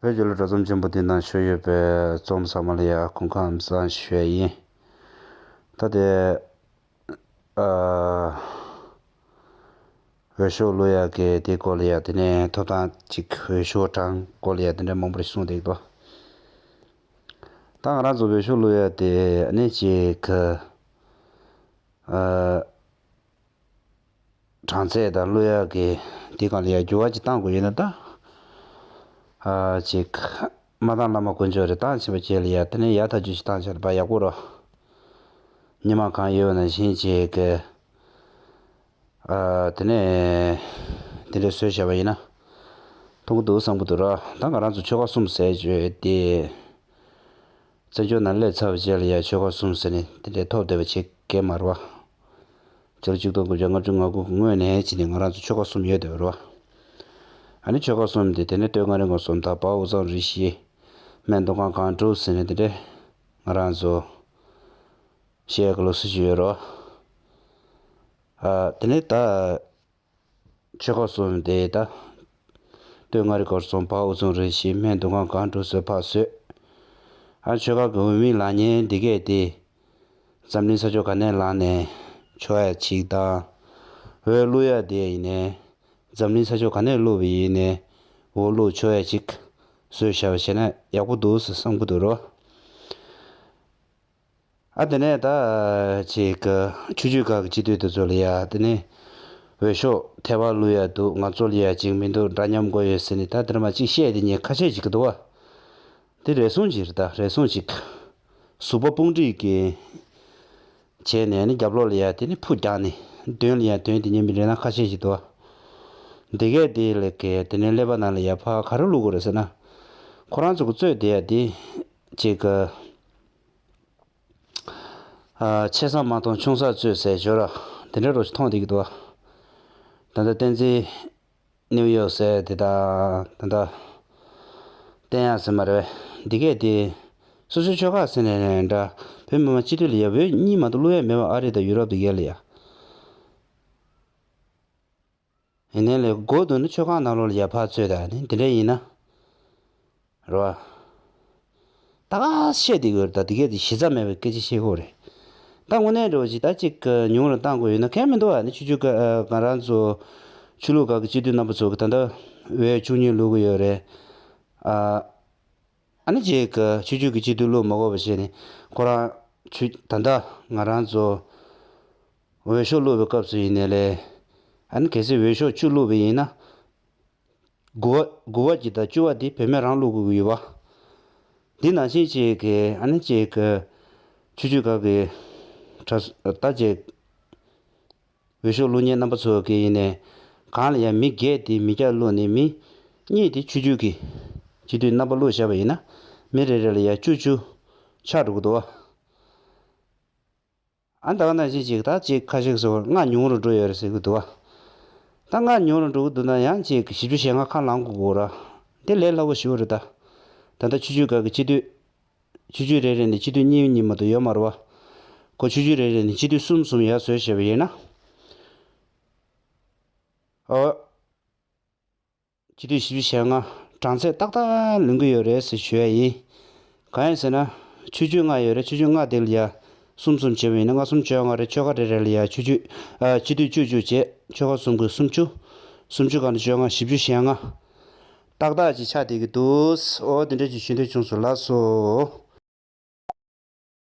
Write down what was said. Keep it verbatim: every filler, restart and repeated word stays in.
བོད་ཀྱི་ལོ་གྲོས་ཚོགས་ཆེན་པོ་དེ་ནང་ཞུགས་ཡོད་པའི་ཚོགས་མི་ཚང་མ་ལ་ཡང་སྐུ་ཁམས་བཟང་ཞུ་ཡ་ཡིན། ད་དེ་ཨ། འོས་ཤོག་བླུག་ཡག་གི་དེ་སྐོར་ལ་ཡ། དེ་ནས་ཐོབ་ཐང་ཅིག་འོས་ཤོག་གྲངས་སྐོར་ལ་ཡ། དེ་འདྲ་མང་པོ་ཞིག་གསུངས་བསྡད་ཀྱི་འདུག་ད་ང་རང་ཚོ་འོས་ཤོག་བླུག་ཡག་དེ་ཨ་ནི་ཅིག་ཨ། གྲངས་ཚད་དང་བླུག་ཡག་གི་དེ་སྒང་ལ་ཡ་འགྱུར་བ་ཅིག་བཏང་དགོས་ཡོད་ན་ད། ཨ་ཅིག་མ་བཏང་བླ་མ་དཀོན་མཆོག་རེད། བཏང་ཕྱིན་པ་བཅས་ལ་ཡ་དེ་ནས་ཡག་ཐག་ཆོད་ཅིག་བཏང་བྱས་ལ་ཕར་ཡག་པོ་རོ། སྔོན་མ་གང་ཡོད་པ་ནང་བཞིན་ཅིག་གི། ཨ་དེ་ནས་དེ་འདྲ་བཟོས་བཞག་པ་ཡིན་ན་མཐོང་གི་འདུག་བསམ་གི་འདུག་ར། ད་ང་རང་ཚོ་ཆོལ་ཁ་གསུམ་ཟེར་བརྗོད་དེ། བཙན་བྱོལ་ནང་སླེབས་ཚར་བ་བཅས་ལ་ཡ་ཆོལ་ཁ་གསུམ་ཟེར་ནས་དེ་འདྲའི་ཐོབ་བསྡད་པ་བྱེད་མཁན་མ་རེད་བ། སྤྱི་ལོ་ཆིག་སྟོང་དགུ་བརྒྱ་ལྔ་བཅུ་ང་དགུ་གི་སྔོན་ནས་བྱས་ནས་ང་རང་ཚོ་ཆོལ་ཁ་གསུམ་ཡོད་བསྡད་པ་རེད་བ། ཨ་ནི་ཆོལ་ཁ་གསུམ་དེ་དེ་ནས་སྟོད་མངའ་རིས་མངའ་གསུམ་དང་དཔའ་བོ་དབུས་གཙང་རུ་བཞི། སྨད་མདོ་ཁམས་སྒང་དྲུག་ཟེར་ནས་དེ་འདྲས་ང་རང་ཚོ་བཤད་ཡག་གི་ལུགས་སྲོལ་ཞིག་ཡོད་རེད་བ། ཨ་དེ་ནས་ད། ཆོལ་ཁ་གསུམ་དེ་ད། སྟོད་མངའ་རིས་སྐོར་གསུམ་དཔའ་བོ་དབུས་གཙང་རུ་བཞི་སྨད་མདོ་ཁམས་སྒང་དྲུག་ཟེར་ཕར་བཟོས། ཨ་ཆོལ་ཁ་གི་འོས་མིའི་ལག་ཉན་འདི་གས་དེ། འཛམ་གླིང་ས་ཕྱོགས་ག་ནས་ལངས་ནས་ཆོག་ཡ་ཅིག་དང་། འོས་བླུག་ཡ་དེ་ཡིན་ནའི། འཛམ་གླིང་ས་ཕྱོགས་ག་ནས་བླུགས་པ་ཡིན་ནའི། འོས་བླུགས་ཆོག་ཡ་ཅིག་བཟོས་བཞག་པ་བྱས་ན་ཡག་པོ་འདུག་ཟེར་བསམ་གི་འདུག་རོ། ཨ་དེ་ནས་ད་ཅིག་གི་ཆོས་བརྒྱུད་ཁག་གི་སྤྱི་འཐུས་དེ་ཚོ་ལ་ཡ་དེ་ནས་འོས་ཤོག་ཐལ་བ་བླུག་ཡ་འདུག་ང་ཚོ་ལ་ཡ་ཅིག་མི་འདུག་འདྲ་མཉམ་དགོས་ཡོད་ཟེར་ནས་ད་དེར་མ་ཅིག་བཤད་དེ་ཉེ་ཁ་ཤས་ཅིག་གི་འདུག་བ། དེ་རེ་ཟུང་ཅིག་རེད། ད་རེ་ཟུང་ཅིག་ཟུར་པ་དཔུང་སྒྲིག་གི་བྱས་ནས་ནི་རྒྱབ་ལོགས་ལ་ཡ་དེ་ནི་ཕུ་རྒྱག་ནས་དོན་ལ་ཡ་དོན་དེ་ཉན་པའི་རེ་ན་ཁ་ཤས་ཅིག་འདུག་བ། དེ་གས་དེ་ལས་ཀའི་དེ་ནས་ཀླད་པ་ནང་ལ་ཡ་ཕ་ག་རེ་བླུག་དགོས་རེད་ཟེར་ན། ཁོ་རང་ཚོ་གི་རྩོད་དེ་ཡ་དེ་ཅིག་གི་ཆེ་ས་མ་མཐོང་ཆུང་ས་རྩོད་ཟེར་ཞོར་དེ་འདྲ་རོ་ཞིག་མཐོང་བསྡད་ཀྱི་འདུག་བ། ད་ལྟ་བསྟན་འཛིན་ནིའུ་ཡོག་ཟེར་དེ་དང་ད་ལྟ་བསྟན་ཡག་ཟེར་མ་རེད། འདི་གས་དེ་སོ་སོའི་ཆོལ་ཁ་ཟེར་ནས་འདྲ་བོད་མི་མང་སྤྱི་འཐུས་ལ་ཡ་བོད་གཉིས་མ་གཏོགས་བླུག་ཡ་མེད་པ། ཨ་རི་དང་ཡུ་རོབ་དེ་གས་ལ་ཡ། ཡིན་ནའི་ལས་སྒོ་དུ་ནི་ཆོལ་ཁ་ནང་ལོགས་ལ་ཡ་ཕར་ཚོད་ད་ནི་དེ་འདྲ་ཡིན་ན། རེད་བ། ད་ག་བཤད་དེ་ཡོད་རེད། ད་དེ་གས་དེ་གཞི་རྩ་མེད་པའི་སྐད་ཆ་བཤད་ཁོ་རེད། ད་དངོས་གནས་འགྲོ་ཅིག་ད་ཅིག་ཉུང་རུ་བཏང་དགོས་ཡོད་ན་གལ་མི་འདུག་བ། ནི་ཆུ་ཆུ་ཀ་ང་རང་ཚོ་ཆོས་ལུགས་ཁག་གི་སྤྱི་འཐུས་རྣམ་པ་ཚོ་གི་ད་ལྟ་འོས་བཅུ་གཉིས་བླུག་གི་ཡོད་རེད། ཨ། ཨ་ནི་ཅིག་གི་ཆོས་བརྒྱུད་ཀྱི་སྤྱི་འཐུས་བླུག་མ་དགོས་པ་བྱས་ནས་ཁོ་རང་ཆོས་ད་ལྟ་ང་རང་ཚོ་འོས་ཤོག་བླུག་པའི་སྐབས་སུ་ཡིན་ནའི་ལས། ཨ་ནི་གལ་སྲིད་འོས་ཤོག་བཅུ་བླུག་པ་ཡིན་ན། དགུ་པ་དགུ་པ་གཅིག་དང་བཅུ་པ་དེ་བུད་མེད་རང་བླུག་དགོས་ཀྱི་ཡོད་པ། འདི་ནང་བཞིན་ཅིག་གི་ཨ་ནི་ཅིག་གི་ཆོས་བརྒྱུད་ཁག་གི་གྲྭ་ས་ད་ཅིག་འོས་ཤོག་བླུག་མཁན་རྣམ་པ་ཚོ་གི་ཡིན་ནའི་གང་ལ་ཡང་མི་བརྒྱད་དེ་མི་བརྒྱ་བླུགས་ནས་མི་གཉིས་དེ་ཆོས་བརྒྱུད་ཀྱི་སྤྱི་འཐུས་རྣམ་པ་བླུགས་བཞག་པ་ཡིན་ན་མི་རེ་རེ་ལ་ཡང་བཅུ་བཅུ་ཆགས་འགྲོ་གི་འདུག་བ། ཨ་ད་ག་ནང་བཞིན་ཅིག་ད་ཅིག་ཁ་ཤས་ཚོ་ལྔ་ཉུང་རུ་འགྲོ་ཡོད་རེད་ཟེར་གི་འདུག་བ། ད་ལྔ་ཉུང་རུ་འགྲོ་གི་འདུག་ན་ཡང་ཅིག་བཞི་བཅུ་ཞེ་ལྔ་ཁ་ལངས་དགོས་གོ་ར། དེ་ལས་སླ་པོ་ཞིག་རེད་ད། ད་ལྟ་ཆོས་བརྒྱུད་ཁག་གི་སྤྱི་འཐུས། ཆོས་བརྒྱུད་རེ་རེ་ནས་སྤྱི་འཐུས་གཉིས་གཉིས་མ་གཏོགས་ཡོད་མ་རེད་བ། ཁོ་ཆོས་བརྒྱུད་རེ་རེ་ནས་སྤྱི་འཐུས་གསུམ་གསུམ་ཡར་བཟོས་བྱས་པ་ཡིན་ན། ཨོ། སྤྱི་འཐུས་བཞི་བཅུ་ཞེ་ལྔ་གྲངས་ཚད་ཏག་ཏག་ལོན་གྱི་ཡོད་རེད་ཟེར་ཞུ་ཡ་ཡིན། གང་ཡིན་ཟེར་ན། ཆོས་བརྒྱུད་ལྔ་ཡོད་རེད། ཆོས་བརྒྱུད་ལྔ་དེ་ལ་ཡ་གསུམ་གསུམ་བྱས་པ་ཡིན་ན་ལྔ་གསུམ་བཅོ་ལྔ་རེད། ཆོལ་ཁ་རེ་རེ་ལ་ཡ་ཆོས་བརྒྱུད་ཨ་སྤྱི་འཐུས་བཅུ་བཅུ་བྱས། ཆོལ་ཁ་གསུམ་གྱི་སུམ་ཅུ། སུམ་ཅུ་གང་དུ་བཅོ་ལྔ་བཞི་བཅུ་ཞེ་ལྔ་ཏག་ཏག་ཅིག་ཆགས་བསྡད་ཀྱི་འདུག་ཨོ་དེ་འདྲ་ཅིག་ཞུ་འདོད་བྱུང་སོང་། ལགས་སོ།